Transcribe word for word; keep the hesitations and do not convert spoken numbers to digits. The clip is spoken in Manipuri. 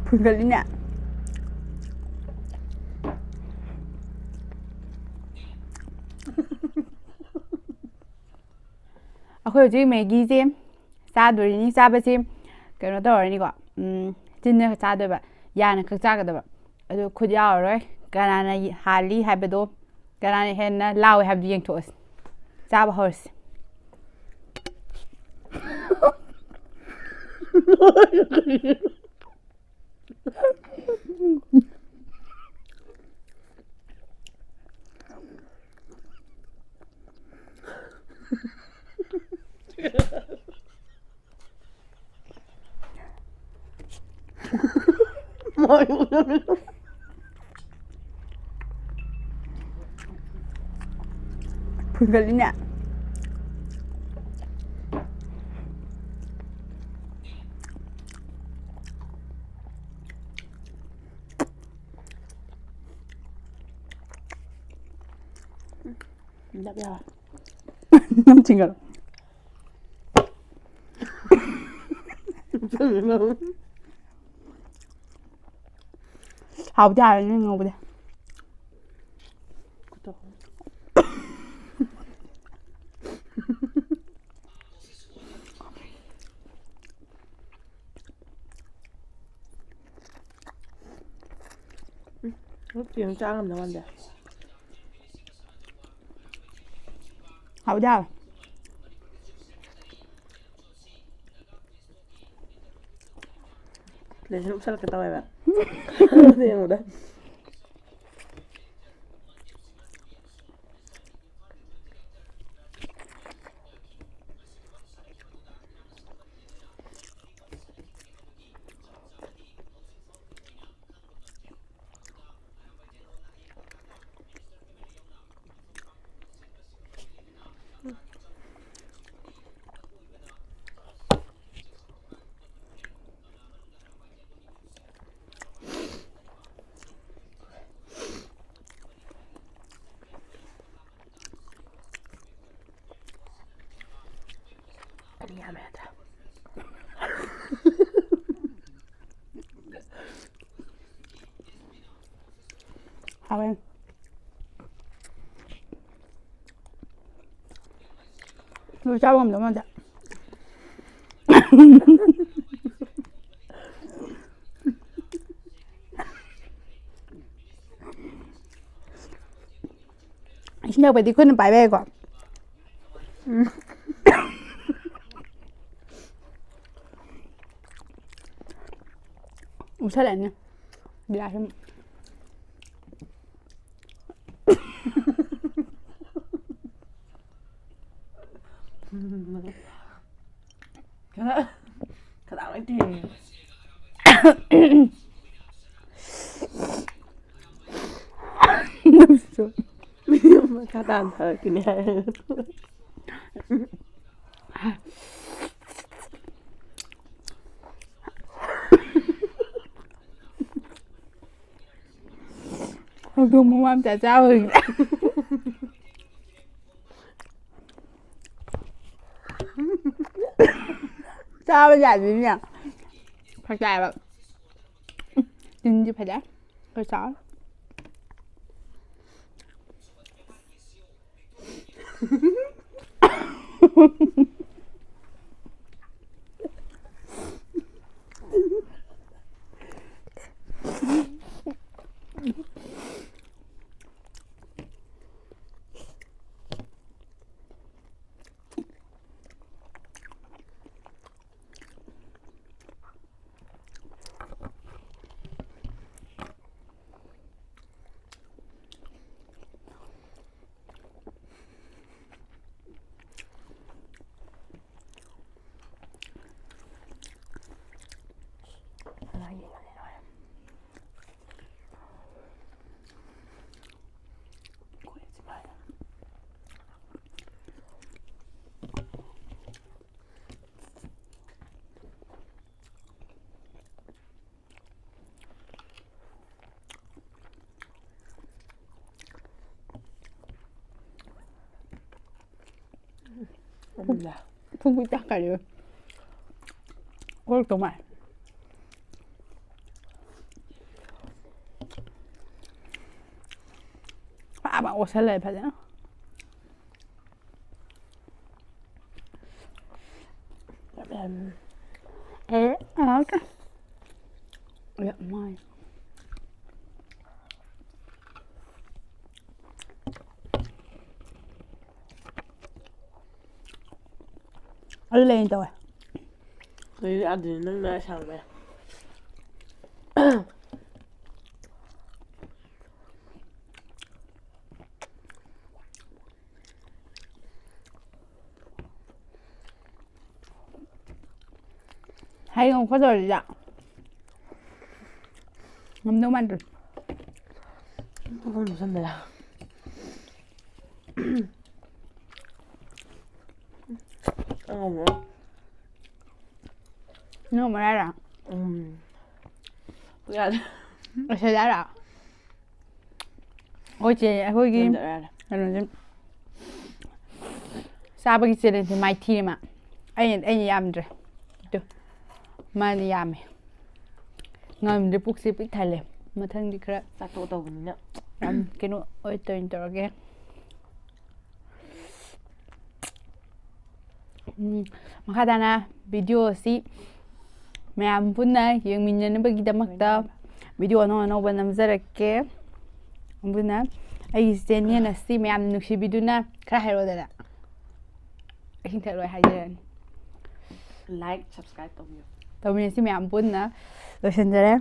ꯐꯨꯟꯒꯠꯂꯤꯅꯦ꯫ ꯑꯩꯈꯣꯏ ꯍꯧꯖꯤꯛ ꯃꯦꯒꯤꯁꯦ ꯆꯥꯗꯣꯔꯤꯅꯤ꯫ ꯆꯥꯕꯁꯤ ꯀꯩꯅꯣ ꯇꯧꯔꯅꯤꯀꯣ, ꯎꯝ, ꯆꯤꯟꯅ ꯆꯥꯗꯣꯏꯕ, ꯌꯥꯅ ꯈꯛ ꯆꯥꯒꯗꯕ꯫ ꯑꯗꯨ ꯈꯨꯠ ꯌꯥꯎꯔꯔꯣꯏ꯫ ꯀꯅꯥꯅ ꯍꯥꯜꯂꯤ ꯍꯥꯏꯕꯗꯣ, ꯀꯅꯥꯅ ꯍꯦꯟꯅ ꯂꯥꯎꯋꯦ ꯍꯥꯏꯕꯗꯨ ꯌꯦꯡꯊꯣꯛꯑꯁꯤ꯫ ꯆꯥꯕ ꯍꯧꯔꯁꯤ꯫ ꯐꯨꯟꯒꯠꯂꯤꯅꯦ꯫ ꯅꯞ ꯌꯥꯎꯋꯦ꯫ ꯅꯝ ꯆꯤꯡꯒꯠꯂꯣ꯫ ꯍꯥꯎꯗꯤ ꯍꯥꯎꯋꯦ ꯅꯣꯏ ꯉꯧꯕꯗꯤ꯫ ꯎꯝ, ꯆꯦꯡ ꯆꯥ ꯉꯝꯗꯧ ꯃꯥꯟꯗꯦ꯫ ꯍꯥꯎꯗꯤ ꯍꯥꯎꯋꯦ꯫ ꯄ꯭ꯂꯦꯠꯁꯤꯅ ꯎꯞꯁꯜꯂꯛꯀꯦ ꯇꯧꯋꯦꯕ꯫ ꯌꯦꯡꯕꯗ꯫ ꯌꯥꯝꯃꯦ ꯅꯠꯇ꯭ꯔꯥ? ꯍꯥꯎꯋꯦ꯫ ꯂꯣꯏ ꯆꯥꯕ ꯉꯝꯗꯧ ꯃꯥꯟꯗꯦ꯫ ꯏꯁꯤꯡ ꯊꯛꯄꯗꯤ ꯈꯨꯠꯅ ꯄꯥꯏꯕ ꯌꯥꯏꯀꯣ꯫ ꯎꯝ꯫ ꯎꯁꯜꯂꯛꯑꯅꯤ ꯒꯤꯂꯥꯁ ꯑꯃ꯫ ꯈꯗꯥꯡ ꯂꯣꯏ ꯊꯦꯡꯉꯦ꯫ ꯃꯈꯥ ꯇꯥꯅ ꯊꯥꯔꯛꯈꯤꯅꯤ ꯍꯥꯏ꯫ ꯍꯧꯗꯣꯡ ꯃꯃꯥ ꯃꯆꯥ ꯆꯥꯕꯒꯤ꯫ ꯆꯥꯕ ꯌꯥꯗ꯭ꯔꯤꯅꯦ꯫ ꯐꯖꯩꯕ꯫ ꯇꯤꯟꯗꯤ ꯐꯖꯩ꯫ ꯈꯔ ꯆꯥꯎ꯫ ꯎꯝ꯫ ꯐꯨꯡ ꯐꯨꯡ ꯇꯥꯛꯈ꯭ꯔꯦ꯫ ꯑꯣꯔꯛꯇꯧ ꯃꯥꯜꯂꯦ꯫ ꯐꯥ ꯐꯥ ꯑꯣꯠꯁꯜꯂꯦ ꯐꯖꯅ꯫ ꯑꯦ, ꯑꯣꯀꯦ꯫ ꯌꯥꯝ ꯃꯥꯏ꯫ ꯑꯗꯨ ꯂꯩꯅ ꯇꯧꯋꯦ꯫ ꯑꯗꯨꯗꯤ ꯑꯗꯨꯗꯤ ꯅꯪꯅ ꯑꯁꯥꯡꯕ ꯌꯥꯏ꯫ ꯍꯌꯦꯡ ꯑꯃꯨꯛ ꯐꯣꯇꯣꯁꯤꯗ ꯉꯝꯗꯧ ꯃꯥꯟꯗ꯭ꯔꯦ꯫ ꯄꯨꯡ ꯂꯣꯏꯁꯟꯕ ꯌꯥ꯫ ꯑꯉꯧꯕ꯫ ꯅꯣꯡ ꯃꯔꯥꯔ? ꯎꯝ꯫ ꯌꯥꯗꯦ꯫ ꯑꯁꯤꯗꯔ? ꯑꯩꯈꯣꯏ ꯆꯦ, ꯑꯩꯈꯣꯏꯒꯤ ꯌꯥꯗꯦ, ꯌꯥꯗꯦ꯫ ꯀꯩꯅꯣꯁꯦ, ꯆꯥꯕꯒꯤ ꯆꯦꯂꯦꯟꯖꯁꯦ ꯃꯥꯏꯊꯤꯔꯦ ꯃꯥ꯫ ꯑꯩꯅ, ꯑꯩꯅ ꯌꯥꯝꯗ꯭ꯔꯦ꯫ ꯑꯗꯨ ꯃꯥꯗꯤ ꯌꯥꯝꯃꯦ꯫ ꯉꯝꯗ꯭ꯔꯦ, ꯄꯨꯛꯁꯦ ꯄꯤꯛ ꯊꯜꯂꯦ꯫ ꯃꯊꯪꯗꯤ ꯈꯔ ꯆꯥꯊꯣꯛ ꯇꯧꯕꯅꯤꯅ꯫ ꯌꯥꯝ ꯀꯩꯅꯣ ꯑꯣꯏ ꯇꯧꯔꯤꯅ ꯇꯧꯔꯒꯦ꯫ ꯎꯝ, ꯃꯈꯥ ꯇꯥꯅ ꯚꯤꯗꯤꯑꯣ ꯑꯁꯤ ꯃꯌꯥꯝ ꯄꯨꯟꯅ ꯌꯦꯡꯃꯤꯟꯅꯅꯕꯒꯤꯗꯃꯛꯇ ꯚꯤꯗꯤꯑꯣ ꯑꯅꯧ ꯑꯅꯧꯕ ꯅꯝꯖꯔꯛꯀꯦ꯫ ꯑꯗꯨꯅ ꯑꯩꯒꯤ ꯆꯦꯅꯦꯜ ꯑꯁꯤ ꯃꯌꯥꯝ ꯅꯨꯡꯁꯤꯕꯤꯗꯨꯅ ꯈꯔ ꯍꯥꯏꯔꯛꯑꯣꯗꯅ꯫ ꯏꯁꯤꯡ ꯊꯛꯂꯣꯏ ꯍꯥꯏꯖꯔꯅꯤ꯫ Like, subscribe ꯇꯧꯕꯤꯌꯨ꯫ ꯇꯧꯃꯤꯟꯅꯁꯤ ꯃꯌꯥꯝ ꯄꯨꯟꯅ꯫ ꯂꯣꯏꯁꯤꯟꯖꯔꯦ꯫